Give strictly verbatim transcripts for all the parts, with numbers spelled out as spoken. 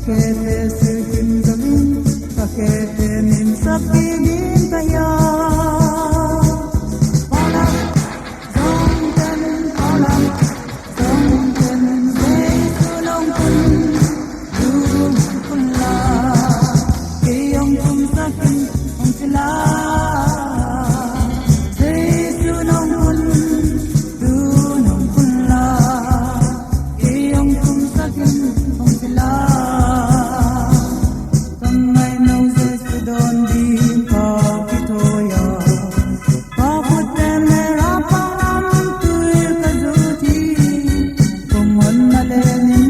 Khete sui kim zongin, ka khete min sak dingin ka hiam? Paulak zong ten, paulak zong ten, Jesu nong kun, tu nong kun la, kei hong kum sak in hong ci la. Jesu nong kun, tu nong kun la, kei hong kum sak in hong ci la. Ka ngai no Jesu dawn ding ka kithawi a, ka khut temme rap a, namtui ka zut hi. Kong hon na lenin,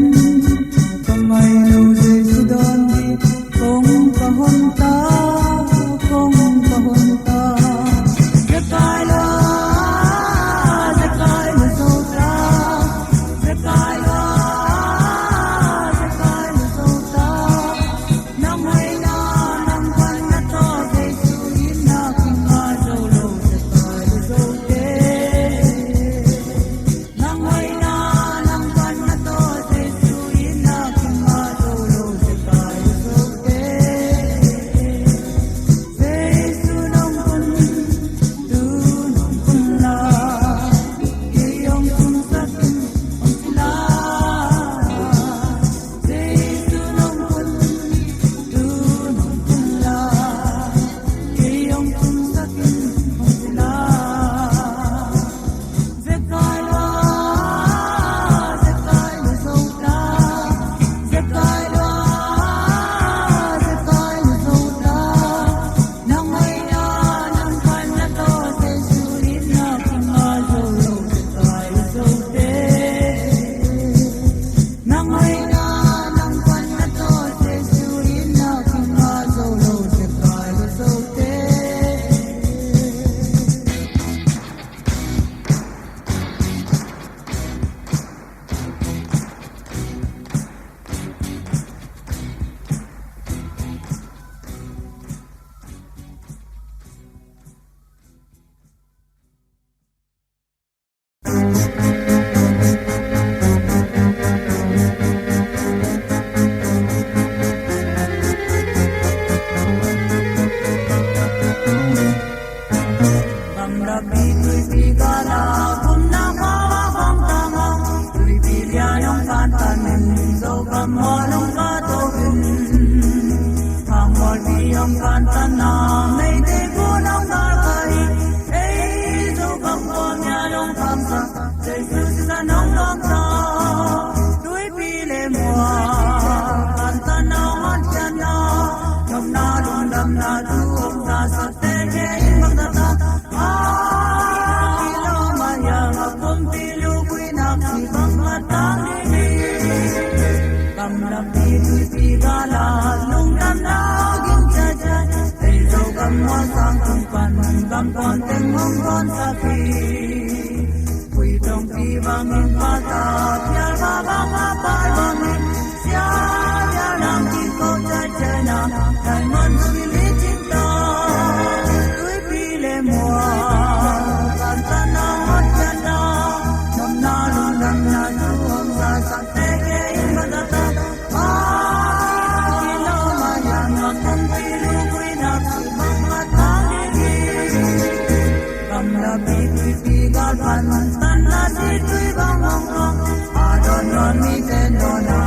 ka ngai no Jesu dawn ding, kong ka hon ta, kong ka hon ta. Zekai lua, zekai lua zo ta, zekai lua, zekai lua zo ta. Nang hoihna, nang panna tawh Jesu itna kinga zo lo zekai lua zo te. Nang hoihna, nang panna tawh Jesu itna kinga zo lo zekai lua zo te. Jesu nong kun, tu nong kun la, kei hong kum sak in hong ci la. Jesu nong kun, tu nong kun la, kei hong kum sak in hong ci la. Zekai lua, zekai lua zo ta, zekai lua, zekai lua zo ta. Nang hoihna, nang panna tawh Jesu itna kinga zo lo zekai lua zo te. Nang hoihna, nang panna tawh Jesu itna kinga zo lo zekai lua zo te. Gamlapi tuipi gala gumna khuawa khawng tanga, tuipi lian hong kantan in, Zogam mual hong katoh in. Hang mualpi hong kantanna, Meitei gun hong galkah hi. Ei Zogam khua mial hong kamsak, Jesu sisan hong lawngta. Tuipi le mual kantanna hong hotkhiatna, nopna lungdamna thu hong zasak te kei in bangzah ta. A kilawm a hiang a kumpi lukui nak si bang a tang ding hi. Gamlapi tuipi gala lungdamna ging ciatciat, ei Zogam mual sang tung pan gam pawn teng hong pawnsak hi. Khui tongpi bangin pata, pial ba bang a pai bangin, sia pial nang ki ko cai cai na, diamond sui li cing ta. Tuipi le mual kantanna hotkhiatna, nopna lungdamna thu hong zasak te kei in bangzah ta. A kilawm a hiang a kumpi lukui nak si bang a tang ding hi. Gamlapi tuipi gal pan tanna si tui bang hong kong, a dawn nawn mite dawn a,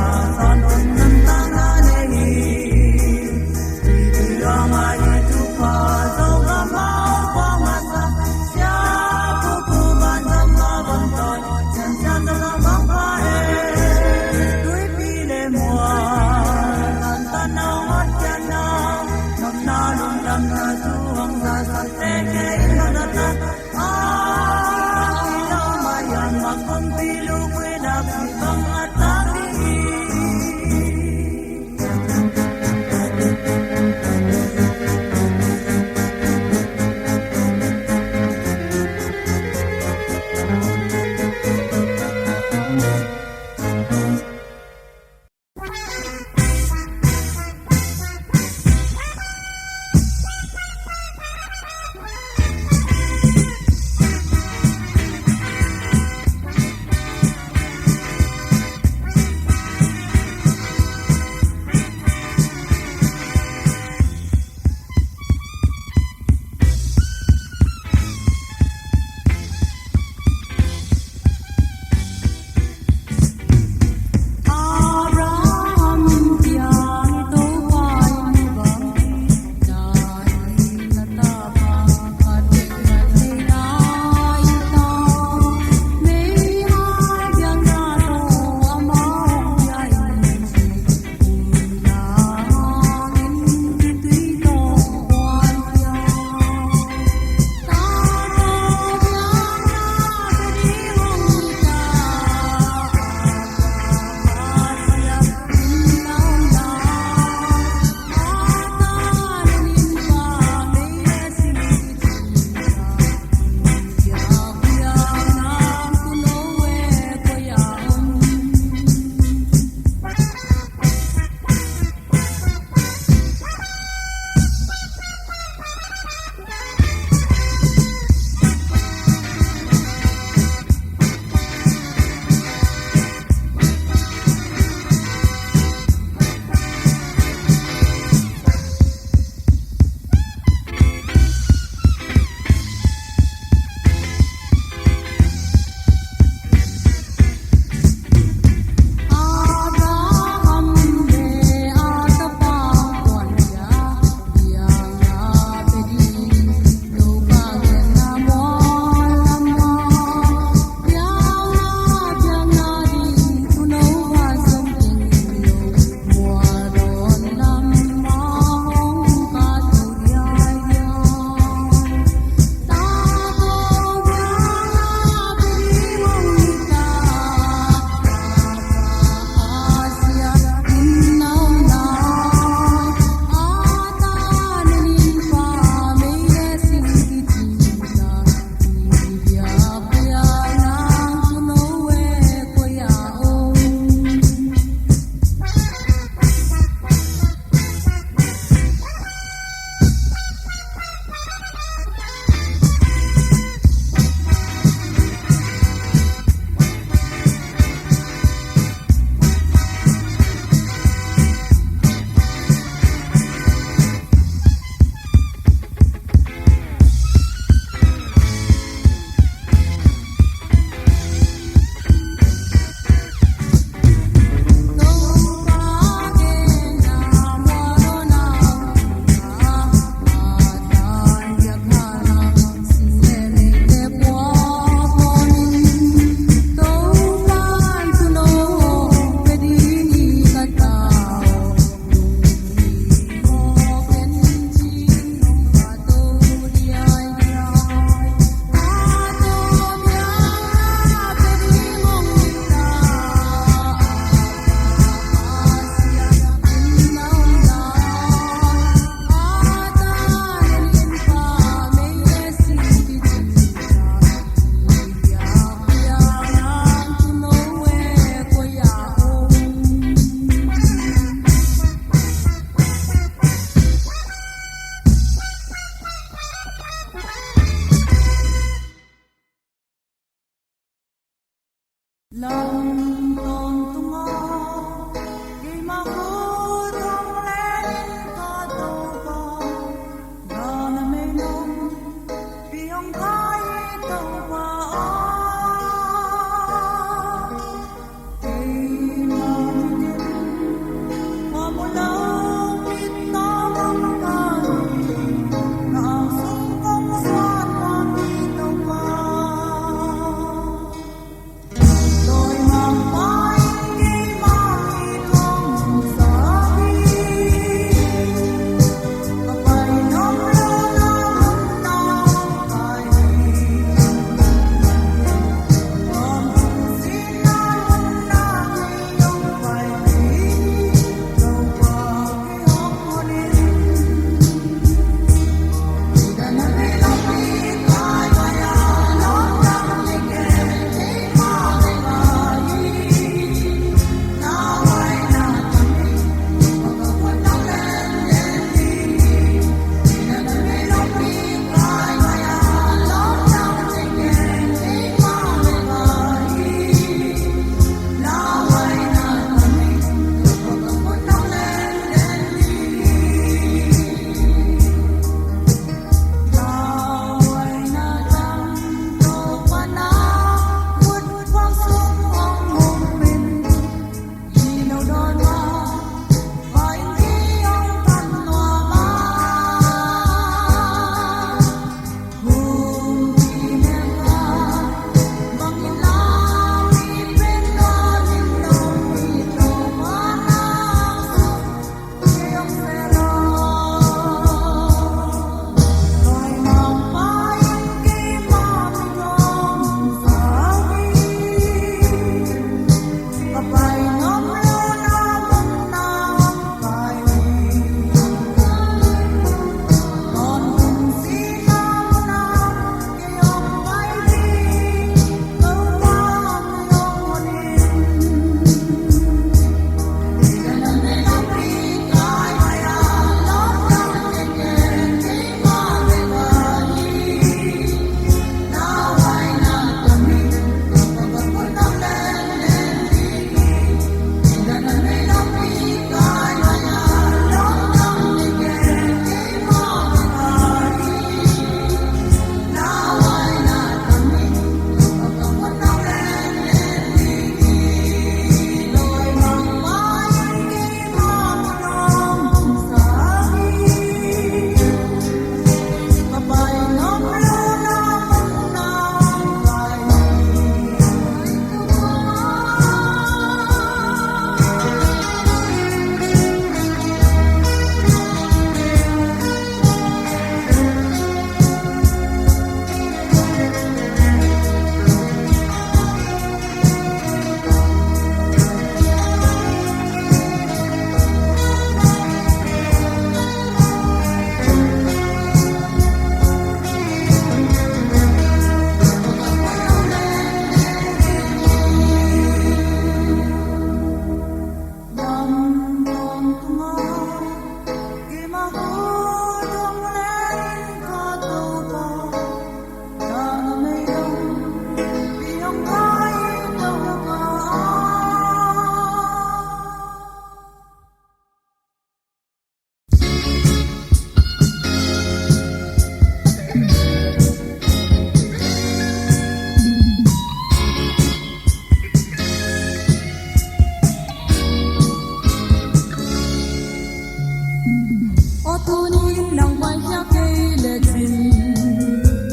Aw tuni in nang paikhiat kei lecin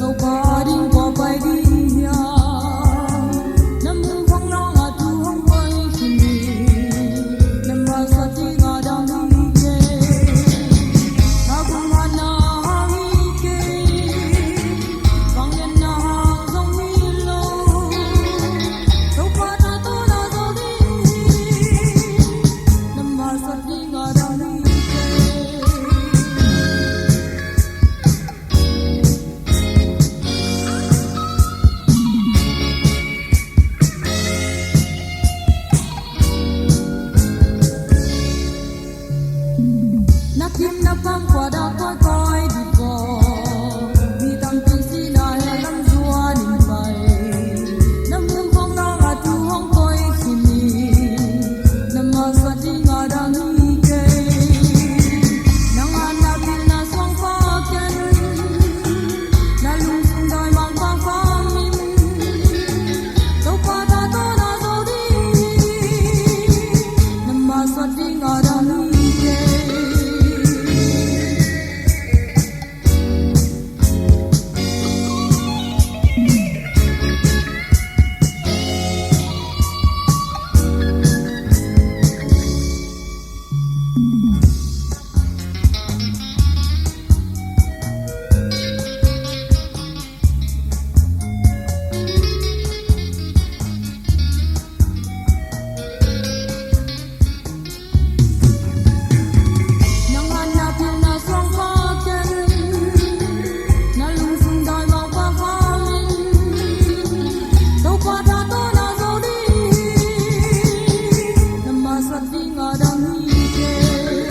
Topa ding kua pai ding hiam? Na muh khawng nangah thu hong pai khin hi. Na masa ding a dang hi kei. Na gum hatna hang hi kei. Vangliatna hang zong hi lo. Topa tha tawh na zo ding hi. Na masa ding a dang hi kei. Na kim na pam kua dah kawikawi dih ko. Mi tampi sihna heh lam zuan in pai. Na muh khawng nangah thu hong pai khin hi. Na masa ding a dang hi kei. Nang a na pilna suang pha ken. Na lungsim dawimangpa pha min. Topa tha tawh na zo ding hi. Na masa ding a dang hi kei. Nang hatna pilna suang pha ken. Na lungsim dawimangpa pha min. Topa tha tawh na zo ding hi. Na masa ding a dang hi kei.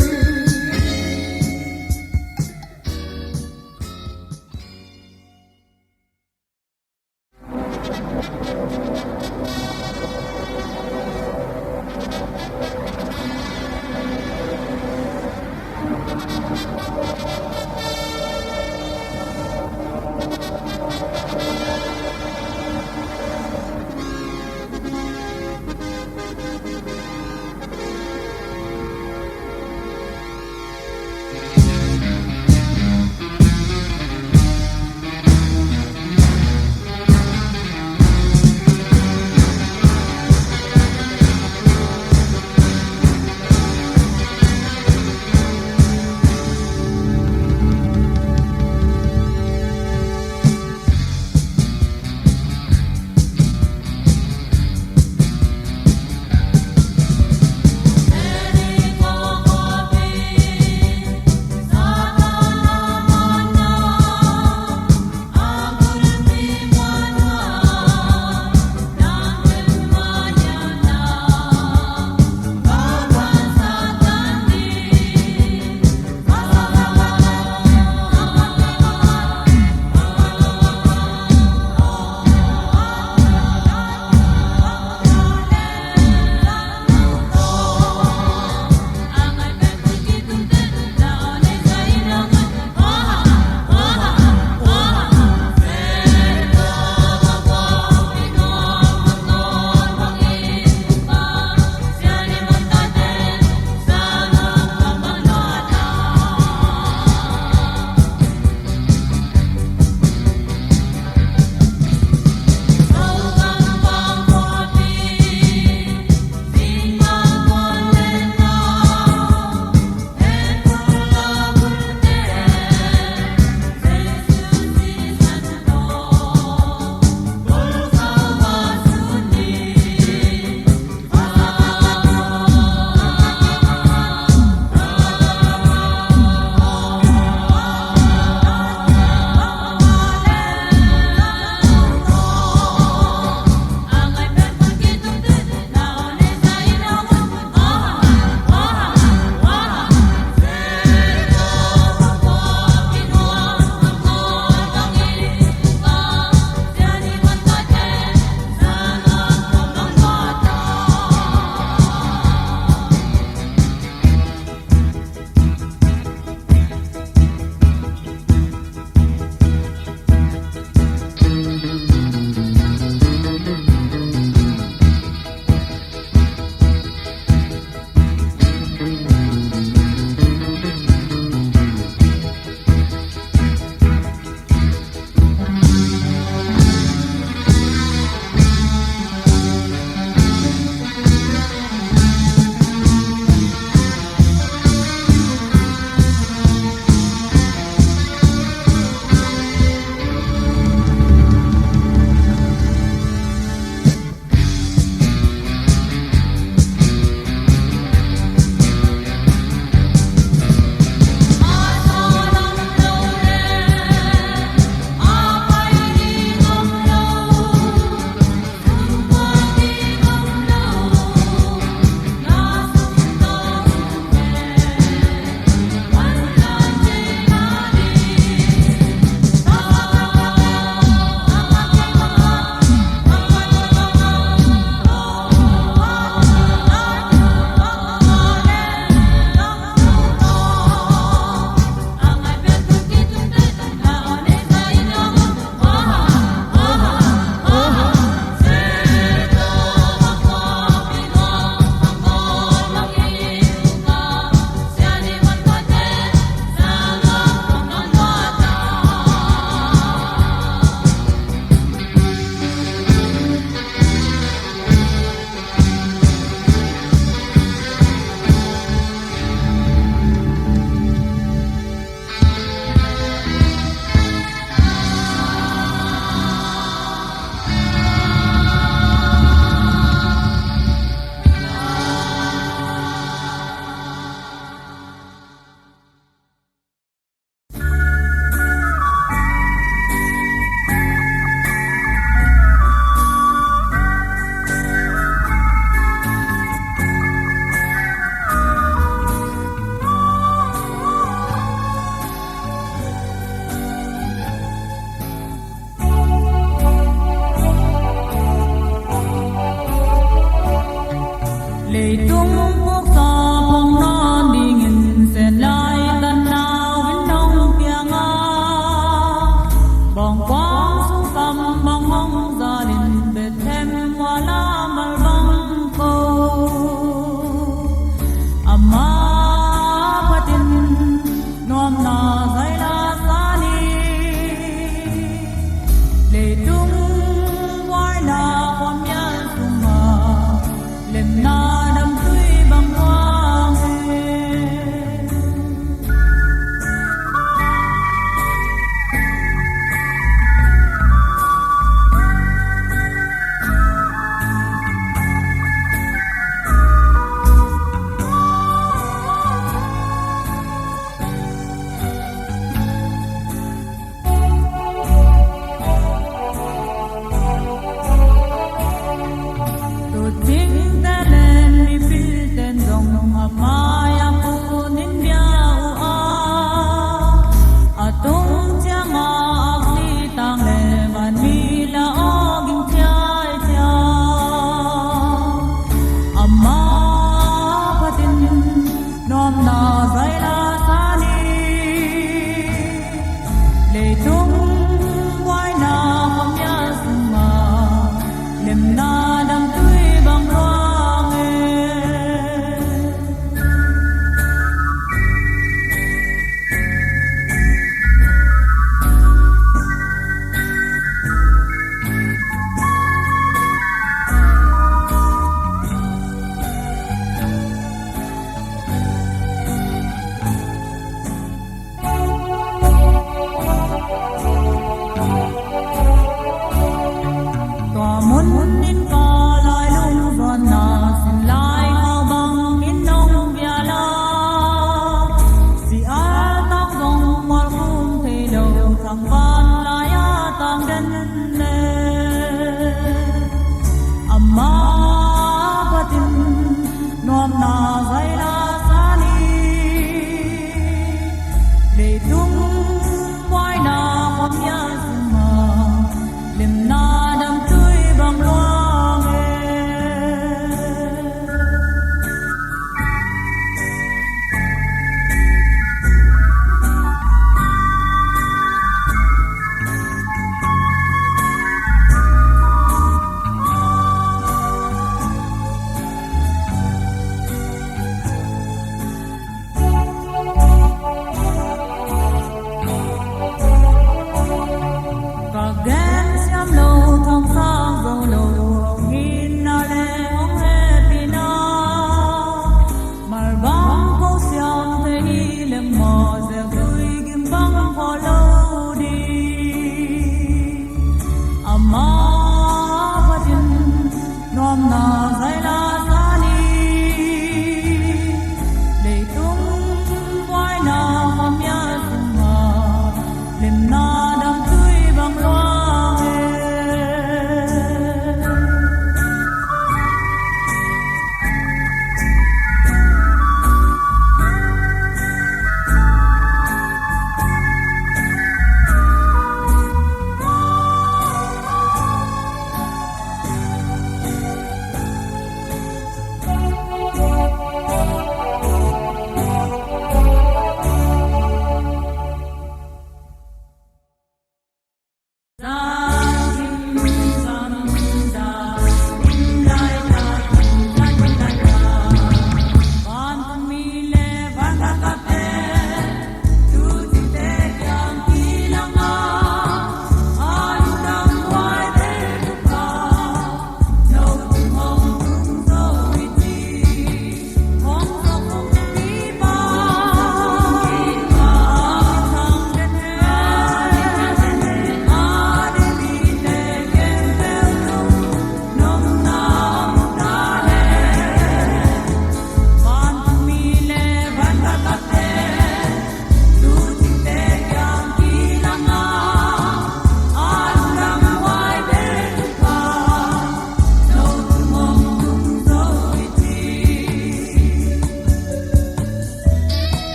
Zai la sa ni, leitung buaina khawm mia sungah lemna damtui bang ruang e.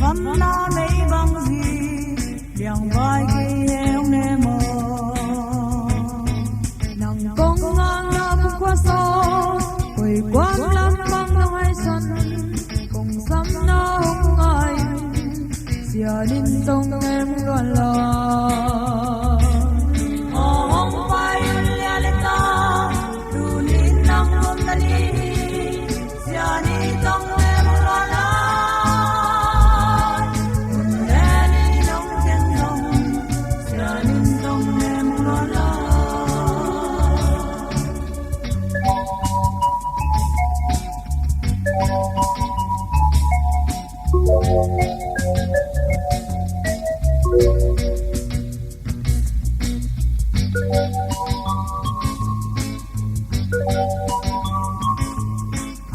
Amna nei bang zi, liang vai kei heng ne maw. Nang kong ngakna kumkhua sawm, koi kuang lam bang nong hai san, kong samna hong ngai, Sia Nin Tong em luan lai. Hong pai un lia le ta, tunin nang om na ni.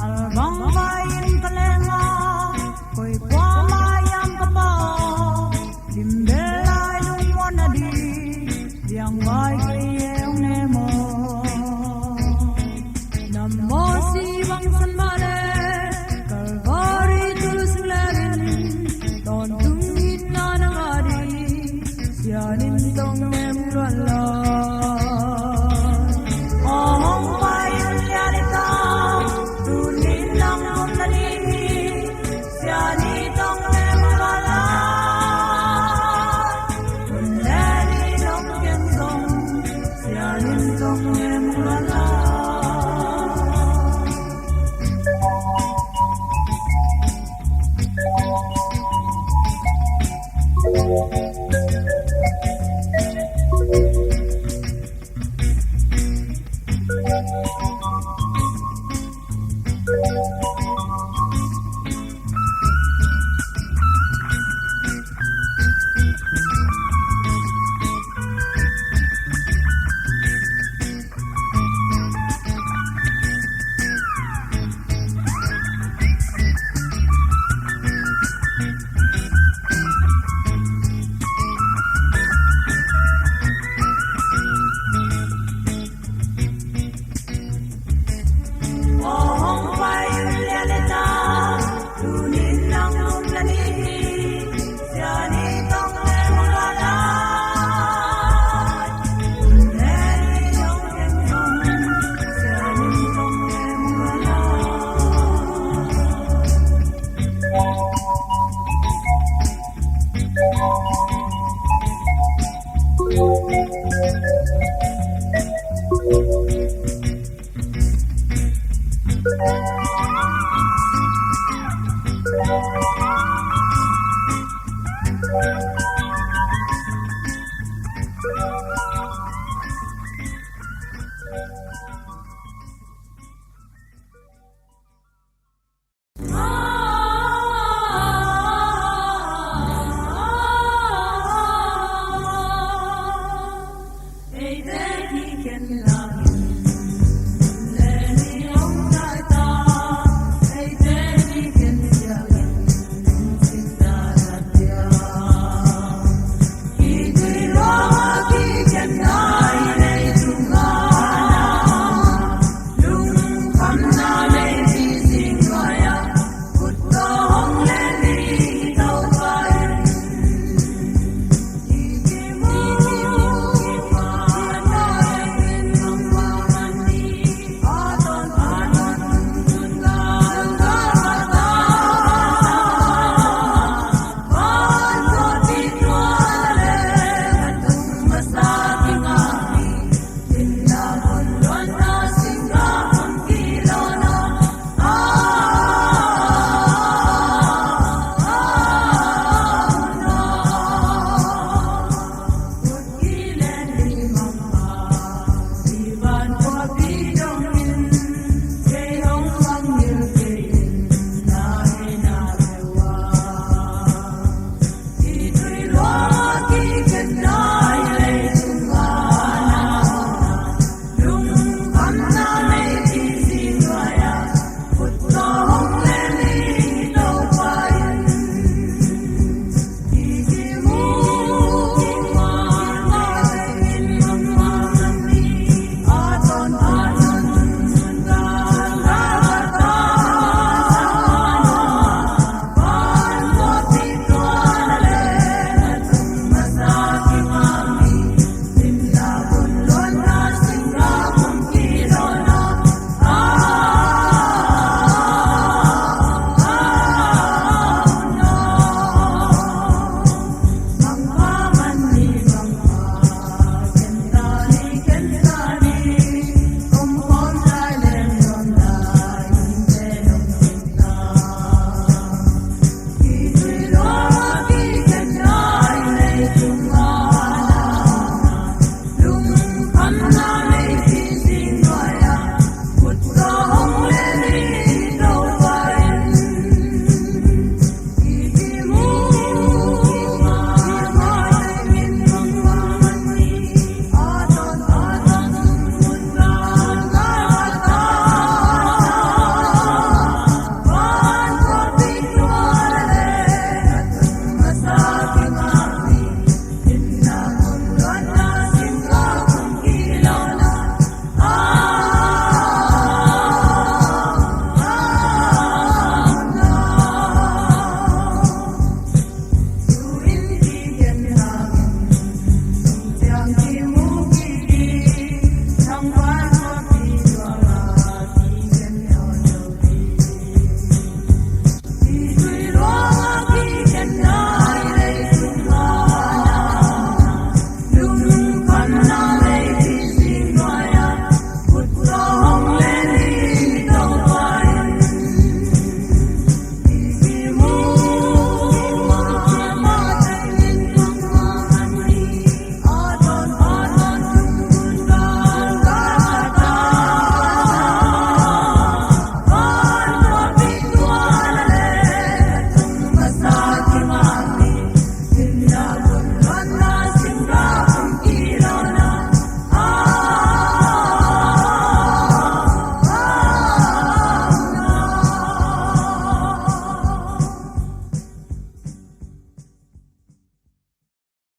Albang vai in ka leng a, koi kua mai am ka pau. Lim bel lai lungmuan a di, liang vai kei heng ne maw. Na mawsi bang san mah le, Kalvari tul sung le rin, tawntung in na nang a di. Sia Nin Tong em luan lai. Hong pai un lia le ta, tunin nang om na ni. Sia Nin Tong em luan lai. Hun le ni nong ken zong, Sia Nin Tong em luan lai.